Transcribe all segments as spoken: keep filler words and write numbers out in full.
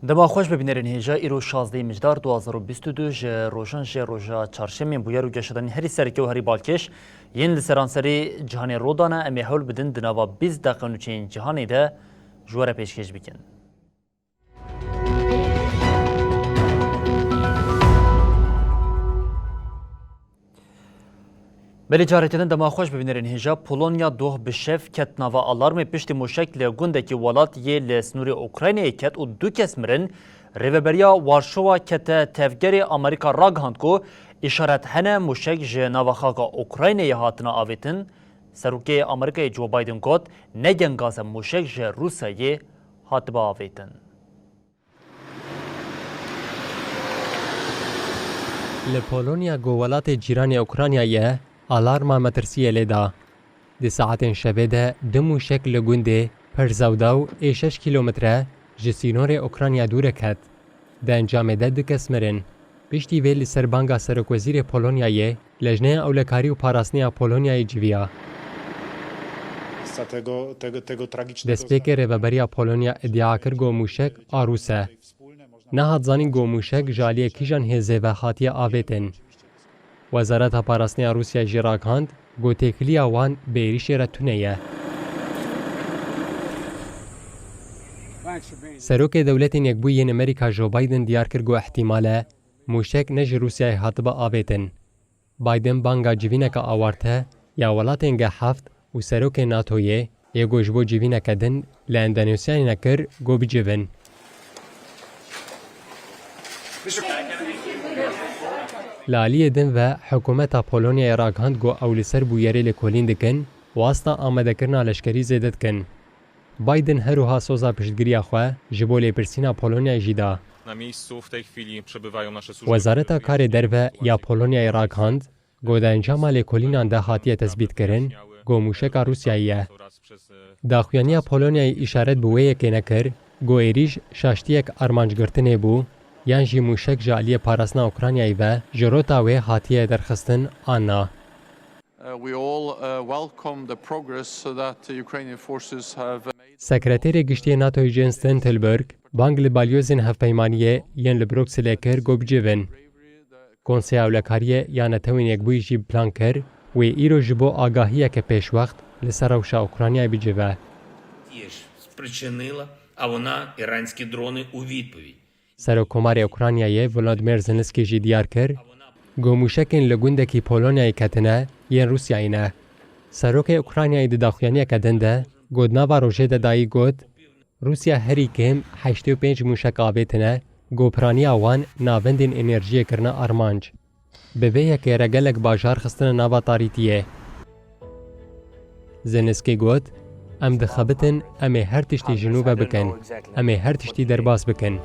Dema xweş be bînerên hêja, îro şazdehê Mijdar du hazar û bîst û du, ji rojan jê roja çarşemê bûyer û geşedanî herî sereke û herî balkêş yên li seranserî cîhanê ro dane. Em ê hewl bidin di nava bîst deqe nûçeyên cîhanê de ji we re pêşkêş bikin. Belê, careke din dema xweş be bînerên hêja. Polonya doh bi şev ket nava alarmê piştî mûşek li gundekî welat yê li sînorê Ukraynayê ket û du kes mirin. Rêveberiya Warşowa kete tevgerê, Amerîka ragihand ku îşaret hene mûşek ji nava xaka Ukraynayê hatine avêtin. Serokê Amerîkayê Joe Biden got, ne gengaz e mûşek ji Rûsyayê hatibe avêtin. Li Polonya ku welatê cîranê Ukrayna ye, alarma metirsiyê lê da. Di saetên şevê de du mûşek li gundê Perzawdaw ê şeş kîlometre ji sînorê Ukrayna dûre ket. Di encamê de du kes mirin. Piştî vê li ser banga serokwezîrê Polonyayê, Lejneya Ewlekarî û Parastinê ya Polonyayê civiya. Destpêkê rêveberiya Polonya îdia kir ku mûşek a Rûs e. Nehat zanîn ku mûşek ji aliyê kîjan hêzê ve hatiye avêtin. Wezareta Parastinê ya Rûsya jî ragihand ku têkiliya wan bi êrîşê re tune ye. Serokê Dewletên Yekbûyî yên Amerîka Joe Biden diyar kir ku îhtîmal e mûşek ne ji Rûsyayê hatibe avêtin. Biden banga civîneke awarte ya welatên G heft û serokê NATOyê yê ku ji bo civîneke din li Endonezyayê nekir ku bicivin. Li aliyê din ve hikûmeta Polonyayê ragihand ku ew li ser bûyerê lêkolîn dikin û asta amadekirina leşkerî zêde dikin. Biden her wiha soza piştgiriya xwe ji bo lêpirsîna Polonyayê jî da. Na miejscu w tej chwili przebywają nasze służby. Wezareta Karê Derve ya Polonyayê ragihand ku di encama lêkolînan de hatiye tesbîtkirin ku mûşeka Rûsyayê ye. Daxuyaniya Polonyayê îşaret bi wê yekê nekir ku êrîş şaştiyek armancgirtinê bû yan jî mûşek ji aliyê parastina Ukraynayê ve ji rota wê hatiye derxistin an na. Uh, we all, uh, welcome the progress that the Ukrainian forces have made. Sekreterê Giştî yê NATOyê Jens Stoltenberg bang li balyozên hevpeymaniyê yên li Brukselê kir ku bicivin. Konseya Ewlekariyê ya Netewên Yekbûyî jî plan kir, wê îro ji bo agahiyeke pêşwext li ser rewşa Ukraynayê bicive. Тієї ж спричинила, а вона іранські дрони у відповідь. Serokkomarê Ukraynayê Volodymyr Zelensky jî diyar kir, ku mûşekên li gundekî Polonyayê ketine yên Rûsyayê ne. Serokê Ukraynayê di daxuyaniyeke din de ku di nava rojê de dayî got, Rûsya herî kêm heştê û pênc mûşek avêtine ku piraniya wan navendên enerjiyê kirine armanc. Bi vê yekê re gelek bajar xistine nava tarîtiyê. Zelensky got, em dixebitin, em ê her tiştî ji nû ve bikin. Em ê her tiştî derbas bikin.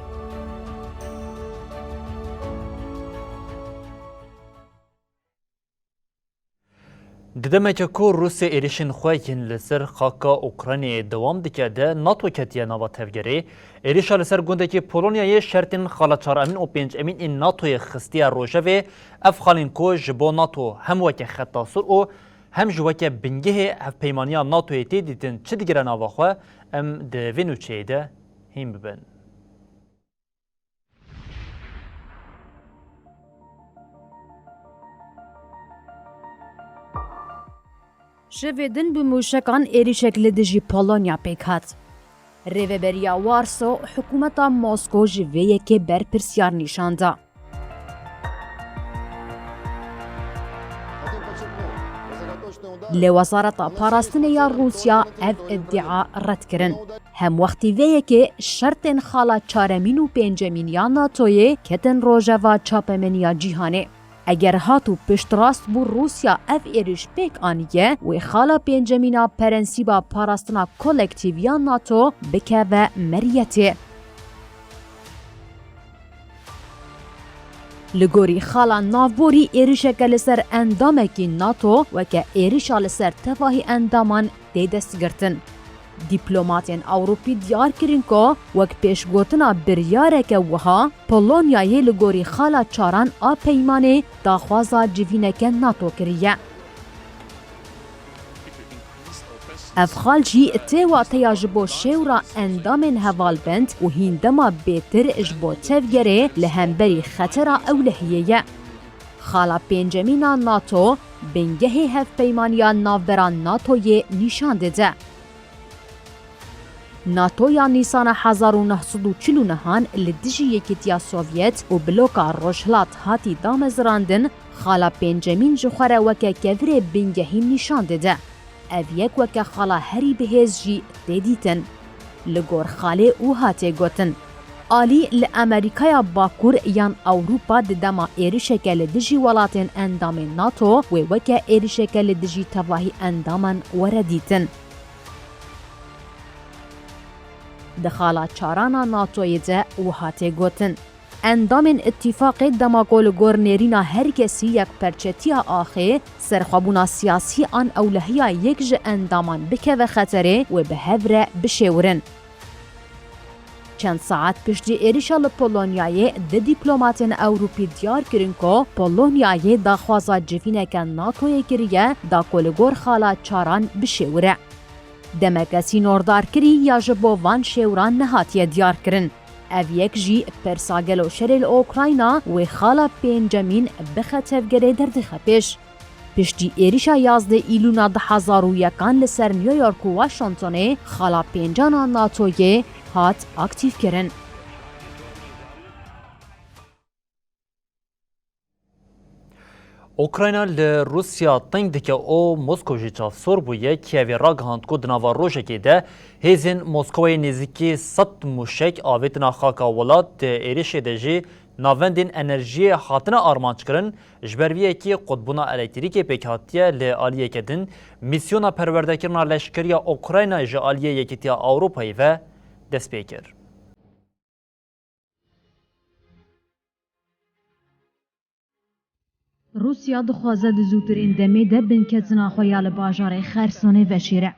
Di demeke ku Rûsya êrişên xwe yên li ser xaka Ukraynayê dewam dike de, NATO ketiye nava tevgerê. Êrişa li ser gundekî Polonyayê şertên xala çaremîn û pêncemîn ên NATOyê xistiye rojevê. Ev xalên ku ji bo NATO hem weke xeta sor û hem jî weke bingehê hevpeymaniya NATOyê tê dîtin çi digire nava xwe, em di vê nûçeyê de hîn bibin. Şevê din bi mûşekan êrîşek li dijî Polonya pêk hat. Rêveberiya Warso hikûmeta Mosko ji vê yekê berpirsiyar nîşan da. Lê Wezareta Parastinê ya Rûsya ev îdia red kirin. Hemwextî vê yekê şertên xala çaremîn û pêncemîn ya NATOyê ketin rojeva çapemeniya cîhanê. Eger hat û piştrast bû Rûsya ev êrîş pêk aniye, wê xala pêncemîn a prensîba parastina kolektîv ya NATO bikeve meriyetê. Li gorî xala navborî êrîşeke li ser endamekî NATO weke êrîşa li ser tevahî endaman tê destgirtin. Dîplomatên Ewropî diyar kirin ku wek pêşgotina biryareke wiha, Polonyayê li gorî xala çaran a peymanê daxwaza civîneke NATO kiriye. Ev xal jî tê wateya ji bo şêwra endamên hevalbend û hîn dema bêtir ji bo tevgerê li hemberî xetera ewlehiyê ye. Xala pêncemîn a NATO bingehê Hevpeymaniya Navbera NATOyê nîşan dide. NATO ya Nîsana hezar û neh sed û çil û nehan li dijî Yekîtiya Sovyet û bloka Rojhilat hatî damezrandin, xala pêncemîn ji xwe re weke kevirê bingehî nîşan dide. Ev yek weke xala herî bihêz jî tê dîtin. Li gor xalê wiha tê gotin, alî li Amerîkaya Bakur yan Ewropa di dema êrişeke li dijî welatên endamên NATO wê weke êrişeke li dijî tevahî endaman were dîtin. Di xala çaran a NATOyê de wiha tê gotin, endamên îtîfaqê dema ku li gor nêrîna her kesî yekperçetiya axê, serxwebûna siyasî an ewlehiya yek ji endaman bikeve xeterê, wê bi hev re bişêwirin. Çend saet piştî êrişa li Polonyayê, di dîplomatên Ewropî diyar kirin ku Polonyayê daxwaza civîneke NATOyê kiriye da ku li gor xala çaran bişêwire. Demeke sînordar kirî ya ji bo van şêwran nehatiye diyarkirin. Ev yek jî pirsa gelo şerê li Ukrayna wê xala pêncemîn bixe tevgerê derdixe pêş. Piştî êrişa yazdeh Îlûna du hezar û yekan li ser New York û Washingtonê, xala pêncan a NATOyê hat aktîfkirin. Ukrayna li Rûsya teng dike û Moskow jî çavsor bûye. Kîevê ragihand ku di nava rojekê de hêzên Moskowayê nêzîkî sed mûşek avêtina xaka welat, di êrişê de jî navendên enerjiyê hatine armanc kirin. Ji ber vê yekê qutbûna elektrîkê pêk hatiye. Li aliyeke din, mîsyona perwerdekirina leşkeriya Ukraynayê ji aliyê Yekîtiya Ewropayê ve dest pê kir. Rûsya dixwaze di zûtirîn demê de binketina xwe ya li bajarê Xersonê veşêre.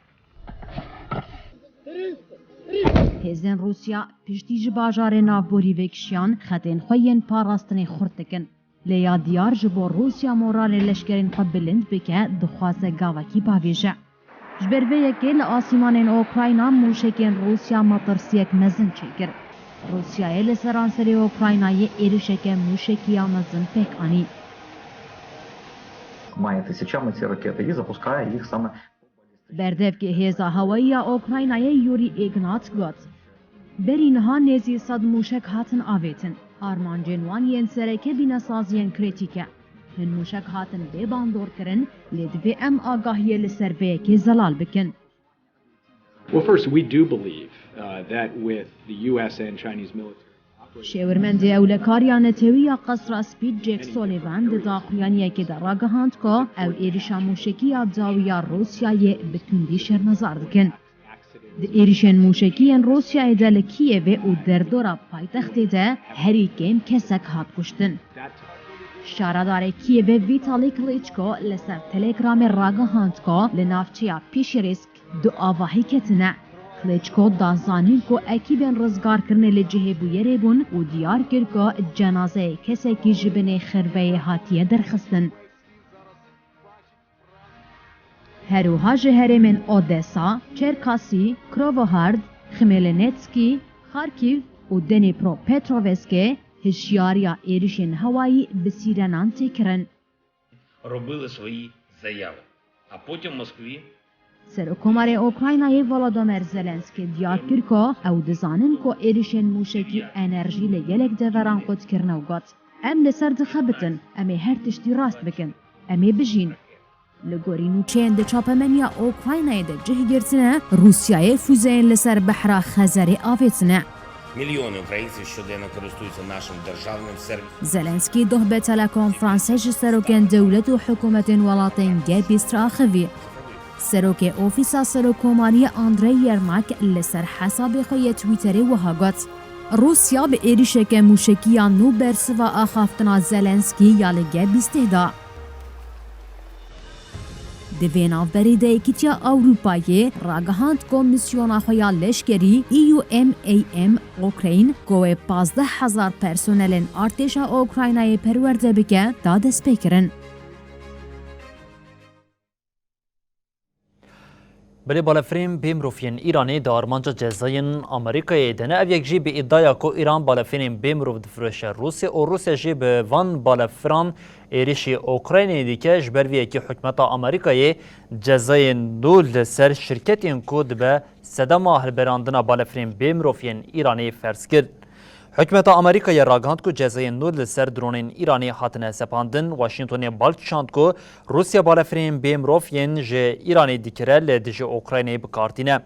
Hêzên Rûsya piştî ji bajarê navborî vekişiyan, xetên xwe yên parastinê xurt dikin. Lê ya diyar ji bo Rûsya moralê leşkerên xwe bilind bike, dixwaze gavekî bavêje. Ji ber vê yekê li asîmanên Ukrayna mûşekên Rûsya metirsiyek mezin çêkir. Rûsyayê li seranserê Ukraynayê êrişeke mûşekî ya mezin pêk anî. Має тисячами ці ракети і запускає їх саме. Berdevkê hêza hewayî ya Ukraynayê Yurî Ignat got, Berî niha nêzî sed mûşek hatin avêtin. Armancên wan yên sereke bîne saziyên krîtîk e. Hin mûşek hatin bê bandor kirin, lê divê em agahiyê li ser vê yekê zelal bikin. Well, first, we do believe, uh, that with the U S and Chinese military operating Şêwirmendê ewlekar ya netewî ya Qesra Spî Jake Sullivan di daxuyaniyekê de ragihand ku ew êrişa mûşekî ya dawî ya Rûsyayê bi tundî şermezar dikin. Di êrişên mûşekî yên Rûsyayê de li Kîevê û derdora paytextê de herî kêm kesek hat kuştin. Şaredarê Kîevê Vîtalî Klitschko li ser Telegramê ragihand ku li navçeya Pişirîsk du avahî ketine. Klitschko da zanîn ku ekîbên rizgarkirinê li cihê bûyerê bûn û diyar kir ku cenazeyê kesekî ji binê xirveyê hatiye derxistin. Her wiha ji herêmên Odesa, Çerkasî, Krovohard, Khmelnytskyi, Kharkiv û Dnipropetrovskê hişyariya êrişên hewayî bi sîrenan tê kirin. Робили свої заяви. А потім в Москві Serokkomarê Ukraynayê Volodymyr Zelenskiy diyar kir ku ew dizanin ku êrişên mûşekî enerjî li gelek deveran qut kirine û got, Em li ser dixebitin, em ê her tiştî rast bikin. Em ê bijîn. Li gorî nûçeyên di çapemeniya Ukraynayê de cih girtine, Rûsyayê fûzeyên li ser behra Xezerê avêtine. Мільйони українців щоденно користуються нашим державним сервісом. Zelenskiy doh bi telekonferansê ji serokên dewlet û hikûmetên welatên G bîst re axivî. Serokê Ofîsa Serokkomariyê Andrei Yermak li ser hesabê xwe yê Twitterê wiha got, Rûsya bi êrişeke mûşekî ya nû bersiva axaftina Zelenskiy ya li G bîstê da. Di vê navberê de Yekîtiya Ewropayê ragihand ku misyona xwe ya leşkerî E U M A M Ukraine, ku wê pazdeh hezar personelên artêşa Ukraynayê perwerde bike, da destpêkirin. Belê balefirên bê mirov yên Îranê di armanca cezayên Amerîkayê de ne. Ev yek jî bi îdaya ku Îran balefirên bê mirov difiroşe Rûsya û Rûsya jî bi van balefiran êrişî Ukraynayê dike. Ji ber vê yekê hikûmeta Amerîkayê cezayên nû li ser şirketên ku dibe sedema hilberandina balefirên bê mirov yên Îranê ferz kir. Hikûmeta Amerîkayê ragihand ku cezayên nû li ser dronên Îranê hatine sepandin. Washingtonê bal kişand ku Rûsya balefirên bê mirov yên ji Îranê dikire li dijî Ukraynayê bi kar tîne.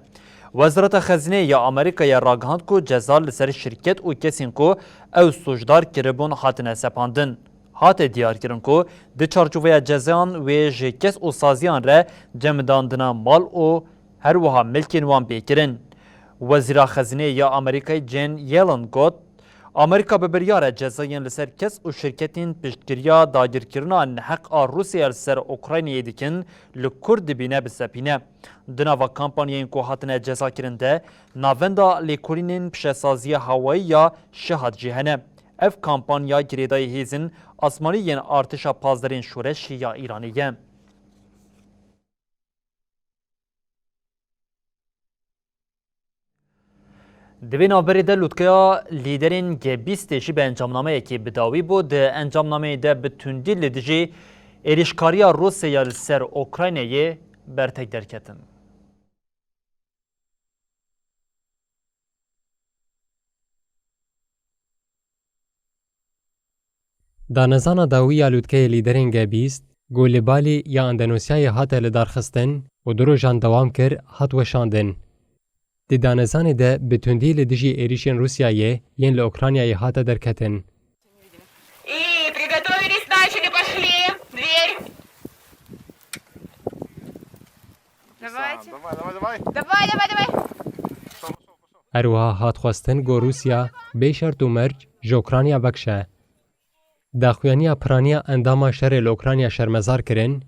Wezareta Xezîneyê ya Amerîkayê ragihand ku ceza li ser şirket û kesên ku ew sûcdar kiribûn hatine sepandin. Hate diyarkirin ku di çarçoveya cezayan wê ji kes û saziyan re cemidandina mal û her wiha milkên wan bê kirin. Wezîra Xezîneyê ya Amerîkayê Jen Yellen got, Amerîka bi biryar e cezayên li ser kes û şirketên piştgiriya dagirkirina neheq a Rûsyayê li ser Ukraynayê dikin, li kur dibîne bisepîne. Di nava kampanyayên ku hatine cezakirin de, navenda lêkolînên pişesaziya hawayî ya Şihat jî hene. Ev kampanya girêdayî hêzên asmanî yên artêşa pazderên şoreşî ya Îranê ye. Di vê navberê de lûtkeya lîderên G bîstê jî bi encamnameyekê bi dawî bû. Di encamnameyê de bi tundî li dijî êrîşkariya Rûsyayê li ser Ukraynayê bertek derketin. Danezana dawî ya lûtkeyê lîderên G bîst, ku li Balî ya Endonesyayê hate lidarxistin û du rojan dewam kir, hat weşandin. Di danezanê de bi tundî li dijî êrîşên Rûsyayê yên li Ukraynayê hate derketin. И приготовились, начали, пошли. Дверь. Давайте. Давай, давай, давай. Давай, давай, давай. Her wiha hat xwestin ku Rûsya bê şert û merc ji Ukrayna vekişe. Daxuyaniya piraniya endama şerê li Ukrayna şermezar kirin,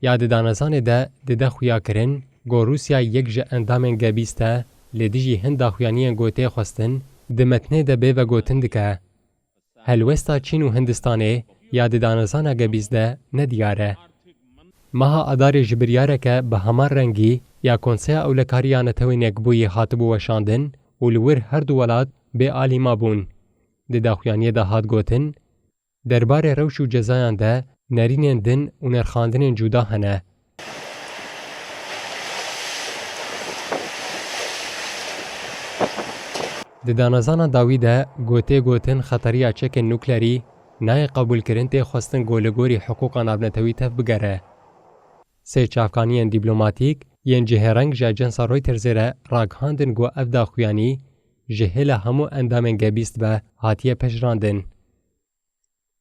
ya di danezanê de dide xuyakirin ku Rûsya yek ji endamên G bîst e, li dijî hin daxuyaniyên ku tê xwestin di metnê de bê vegotin dike. Helwesta Çîn û Hindistanê ya di danezana G bîst de ne diyar e. Meha Adarê ji biryareke bi heman rengî ya Konseya Ewlekarî ya Netewên Yekbûyî hatibû weşandin û li wir her du welat bê alî mabûn. Di daxuyaniyê de hat gotin, derbarê rewş û cezayan de nerînên din û nirxandinên cuda hene. Di danezana dawî de ku tê gotin xeteriya çekên nuklerî nayê qebûlkirin, tê xwestin ku li gorî hiqûqa navnetewî tev bigere. Sê çavkaniyên dîplomatîk yên cihêreng ji ajansa Reutersê re ragihandin ku ev daxuyanî ji hêla hemû endamên G bîst ve hatiye pejirandin.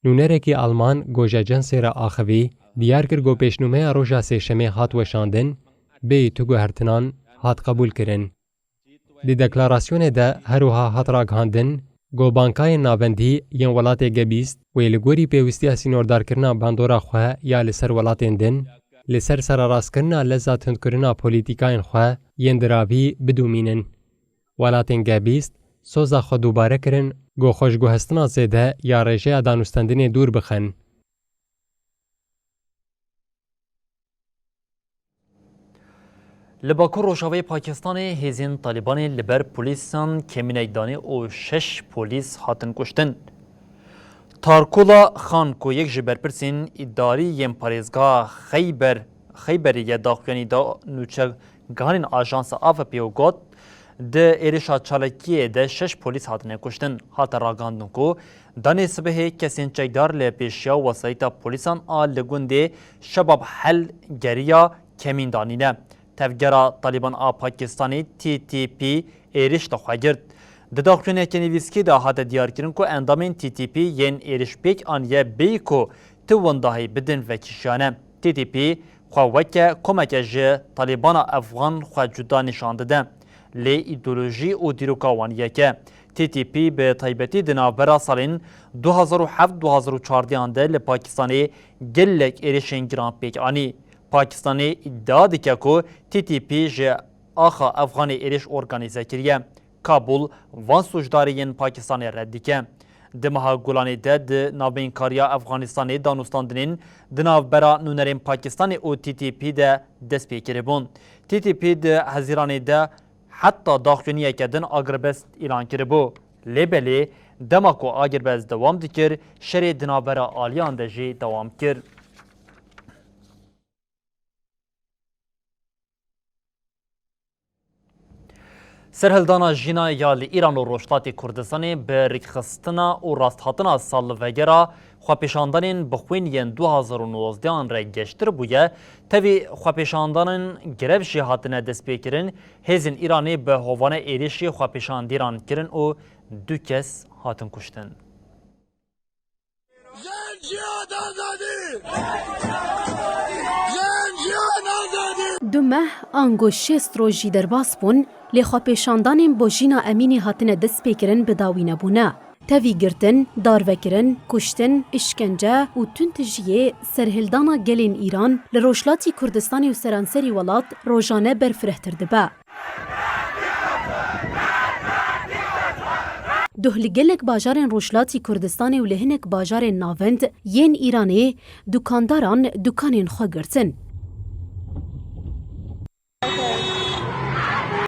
Nûnerekî Alman ku ji ajansê re axivî, diyar kir ku pêşnûmeya roja sêşemê hat weşandin, bêyî tu guhertinan hat qebûlkirin. Di deklarasyonê de her wiha hat ragihandin ku bankayên navendî yên welatê G bîst wê li gorî pêwistiya sînordarkirina bandora xwe ya li ser welatên din, li ser sererastkirina leza tundkirina polîtîkayên xwe yên diravî bidomînin. Welatên G bîst soza xwe dubare kirin ku xwe ji guhestina zêde ya rêjeya danûstendinê dûr bixin. Li Bakur Rojavayê Pakistanê hêzên Talîbanê li ber polîsan kemînek danî û şeş polîs hatin kuştin. Tarkula Xan ku yek ji berpirsên îdarî yên parêzgeha Xeyber, Xeyberê ye daxuyanî da nûçeganên ajansa A F P û got, di êrişa çalakiyê de şeş polîs hatine kuştin. Hate ragihandin ku danê sibehê kesên çekdar li pêşiya wesayîta polîsan a li gundê Şebab Hel geriya kemîn danîne. Tevgera Talîban a Pakistanê T T P êrişta xwe girt. Di daxuyaniyeke nivîskî de hate diyarkirin ku endamên T T P yên êriş pêk aniye bêyî ku ti wendahî bidin vekişiyane. T T P xwe weke komeke ji Talîbana Efxan xwe cuda nîşan dide. Lê îdeolojî û dîroka wan yek e. T T P bi taybetî di navbera salên du hazar û heft du hazar û çardeh de li Pakistanê gelek êrişên giran pêk anî. Pakistanê îdia dike ku T T P ji axa Efxanê êrîş organîze kiriye. Kabul van sûcdariyên Pakistanê red dike. Di meha Gulanê de di navbeynkariya Efxanistanê danûstandinên di navbera nûnerên Pakistanê û T T P de dest pê kiribûn. T T P di Hezîranê de heta daxuyaniyeke din agirbest îlan kiribû. Lê belê dema ku agirbest dewam dikir, şerê di navbera aliyan de jî dewam kir. Serhildana jîna ya li Îran û Rojhilatê Kurdistanê bi rêkxistina û rasthatina salvegera xwepêşandanên bi xwîn yên du hazar û nozdeh re geştir bûye, tevî xwepêşandanên grev jî hatine destpêkirin, hêzên Îranê bi hovane êrişî xwepêşandîran kirin û du kes hatin kuştin. Jin, cihad, azadî! Jin, cihad, azadî! Du meh ango şêst roj jî derbas bûn, lê xwepêşandanên bo jîna Emînî hatine destpêkirin bi dawî nebûne. Tevî girtin, darvekirin, kuştin, îşkence û tundtijiyê serhildana gelên Îran li Rojhilatî Kurdistanê û seranserî welat rojane berfirehtir dibe. Duh li gelek bajarên Rojhilatî Kurdistanê û li hinek bajarên navend yên Îranê dukandaran dukanên xwe girtin.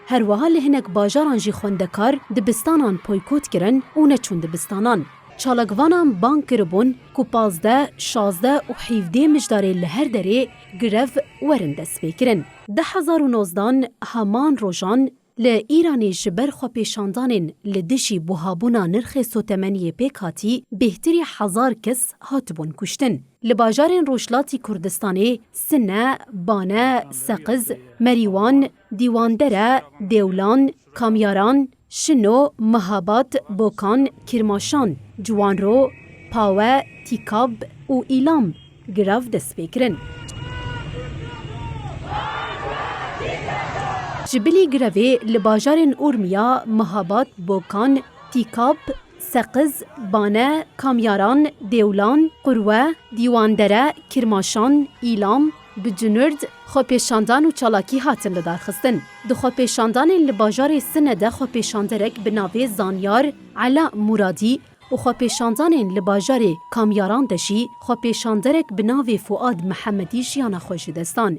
Her wiha li hinek bajaran jî xwendekar dibistanan poykot kirin û neçûn dibistanan. Çalakvanan bang kiribûn ku pazdeh, şazdeh û hevdeh mijdarê li her derê grev werin destpêkirin. Du hezar û nozdan heman rojan li Îranê ji ber xwepêşandanên li dijî buhabûna nirxê sotemeniyê pêk hatî bêhtirî hezar kes hatibûn kuştin. Li bajarên Rojhilatî Kurdistanê Sine, Bane, Seqiz, Merîwan, Dîwandere, Dêwlan, Kamyaran, Şino, Mihabad, Bokan, Kirmaşan, Ciwanro, Pawe, Tîkab û Îlam grev dest pê kirin. Ji bilî grevê li bajarên Urmiya, Mihabad, Bokan, Tîkab, Seqiz, Bane, Kamyaran, Dêwlan, Qurwe, Dîwandere, Kirmaşan, Îlam, Bicunurd, xwepêşandan û çalakî hatin lidarxistin. Di xwepêşandanên li bajarê Sine de xwepêşanderek bi navê Zanyar Ela Muradî û xwepêşandanên li bajarê Kamyaran de jî xwepêşanderek bi navê Fuad Mihemedî jiyana xwe ji dest dan.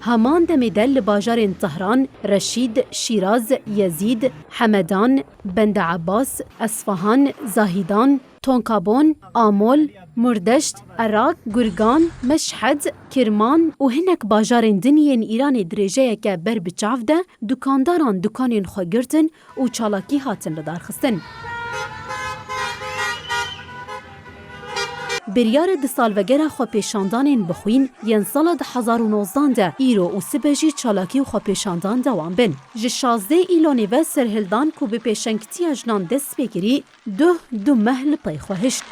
Heman demê de li bajarên Tehran, Reşîd, Şîraz, Yezîd, Hemedan, Bende Ebbas, Esfahan, Zahîdan, Tonkabon, Amol, Murdeşt, Erak, Gurgan, Meşhed, Kirman û hinek bajarên din yên Îranê dirêjeyeke ber bi çav de dukandaran dukanên xwe girtin û çalakî hatin lidarxistin. Biryar e di salvegera xwepêşandanên bi xwîn yên sala du hezar û nozdan de îro û sibe jî çalakî û xwepêşandan dewam bin. Ji şazdeh Îlonê ve serhildan ku bi pêşengtiya jinan dest pê kirî, duh du meh li pey xwe hişt.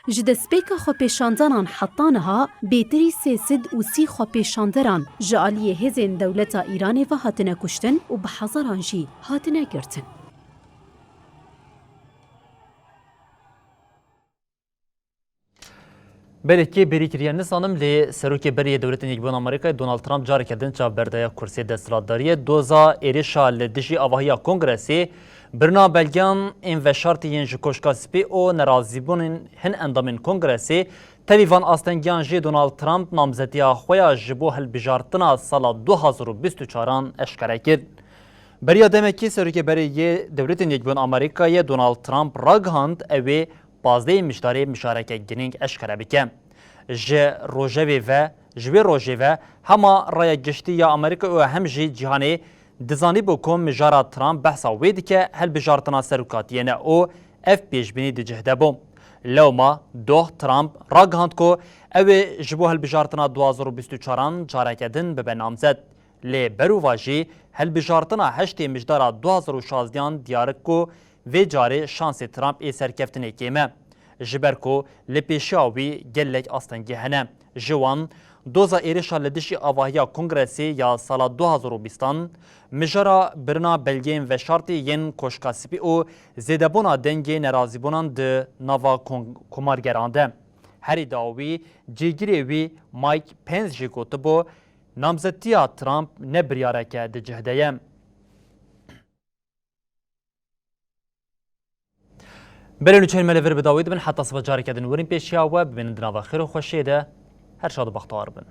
Ji destpêka xwepêşandanan heta niha bêtirî sê sed û sî xwepêşanderan ji aliyê hêzên dewleta Îranê ve hatine kuştin û bi hezaran jî hatine girtin. Belê kê bêrî kiriye nizanim, lê Serokê Berê yê Dewletên Yekbûn Amerîkayê Donald Trump careke din çavber daye kursê desthilatdariyê. Doza êrişa li dijî avahiya Kongresê, birina belgeyan ên veşartî yên ji Koşka Spî û nerazîbûnên hin endamên Kongresê, tevî van astengiyan jî Donald Trump namzetiya xwe ya ji bo hilbijartina sala du hazar û bîst û çaran eşkere kir. Beriya demekî Serokê Berê yê Dewletên Yekbûn Amerîkayê Donald Trump ragihand ew ê pazdehê Mijdarê mijareke girîng eşkere bike. Ji rojevê ve, ji wê rojê ve hema raya giştî ya Amerîka û hem jî cîhanê dizanîbû ku mijara Trump behsa wê dike hilbijartina serokatiyê ne û ev pêşbînî di cih de bû. Lewma doh Trump ragihand ku ew ê ji bo hilbijartina du hazar û bîst û çaran careke din bibe namzet. Lê berovajî hilbijartina heştê Mijdara du hazar û şazdehan diyar ku vê carê şansê Trump ê serkeftinê kêm e. Ji ber ku li pêşiya wî gelek astengî hene. Ji wan doza êrişa li dijî avahiya Kongresê ya sala du hazar û bîstan, mijara birina belgeyên veşartî yên Koşka Spî û zêdebûna dengê nerazîbûnan di nava kon-, komargeran de. Herî dawî cîgirê wî Mike Pence jî gotibû, namzetiya Trump ne biryareke di cih de ye. Belê nûçeyên me li vir bi dawî dibin, heta sibe careke din werin pêşiya we, bimînin di nava xêr û xweşiyê de, her şad û bextewar bin.